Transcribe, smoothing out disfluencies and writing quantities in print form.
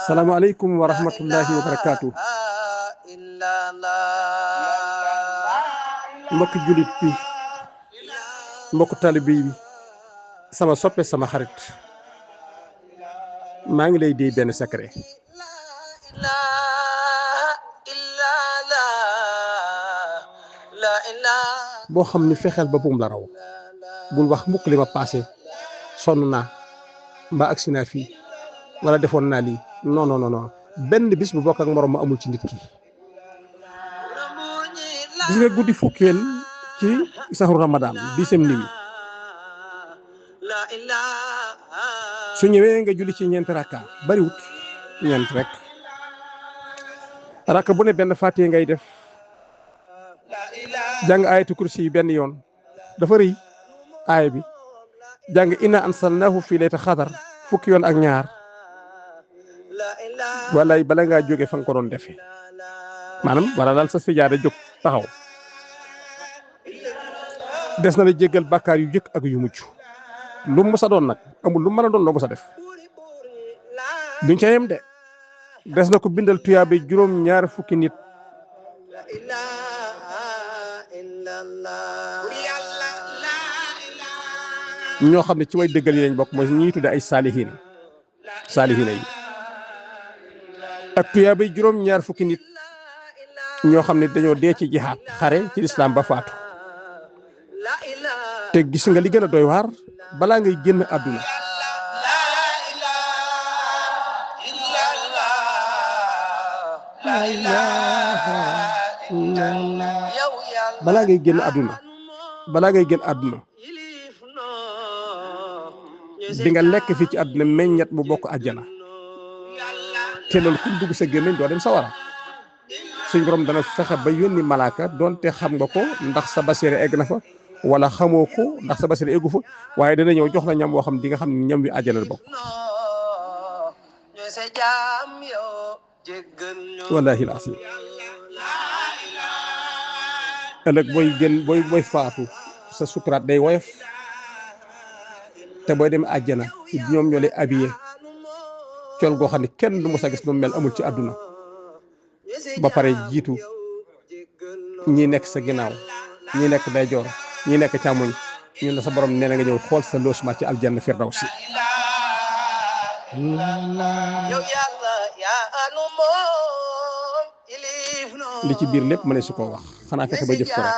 salaamaaleykum wa rahmatullahi wa barakaatu. mbokki julit bi mbokk talibe yi sama soppe sama xarit maa ngi lay déy benn secret boo xam ni fexeel ba buum la raw bul wax mukk li ma passé sonn naa mbaa agsi naa fii wala defoon naa lii non benn bis bu bokk ak morom ma amul ci nit ki. gis nga guddi fukkeel ci saxru ramadan dixième nuit su ñëwee nga julli ci ñeenti rakka bariwut ñeent rek rakka bu ne benn fàttee ngay def jàng ayatu kursi yi benn yoon dafa rëy aaya bi jàng inna ansalnahu fii laylatil qadr fukki yoon ak ñaar wallaay bala ngaa jóge fa nga ko doon defee maanaam wala daal sa sijaada jóg taxaw des na la jéggal bàkkaar yu jëkk ak yu mujj lu mu mës a doon nag amul lu mën a doon loo mës a def duñ ca yem de des na ko bindal tuyaabe juróom ñaar fukki nit ñoo xam ne ci way dëggal yi lañ bokk mooy ñi tudde ay saalihiin yi ak tuyaabe juróom ñaar fukki nit ñoo xam ne dañoo dee ci jihaad xare ci lislaam ba faatu te gis nga li gën a doy waar balaa ngay génn àdduna balaa ngay génn àdduna di nga lekk fii ci àdduna meññet bu bokk àjjana te loolu ku dugg sa gémmiñ doo dem sawara suñ borom dana fexe ba yónni malaaka doonte xam nga ko ndax sa basire egg na fa wala xamoo ko ndax sa basire eggu fa waaye dana ñëw jox la ñam woo xam di nga xam ne ñam wi àjjana la bokk wallahi laasim ëllëg booy faatu sa sukuraat day woyof te booy dem àjjana ñoom ñoo lay habillé col goo xam ne kenn du mos a gis nu mel amul ci àdduna ba pare jiitu ñi nekk sa ginnaaw ñi nekk ndeyjoor ñi nekk càmmoñ ñu la sa borom nee na nga ñëw xool sa logement ci aljanna firdawsi li ci biir lépp mëne su koo wax xanaa fexe ba jëf ko rek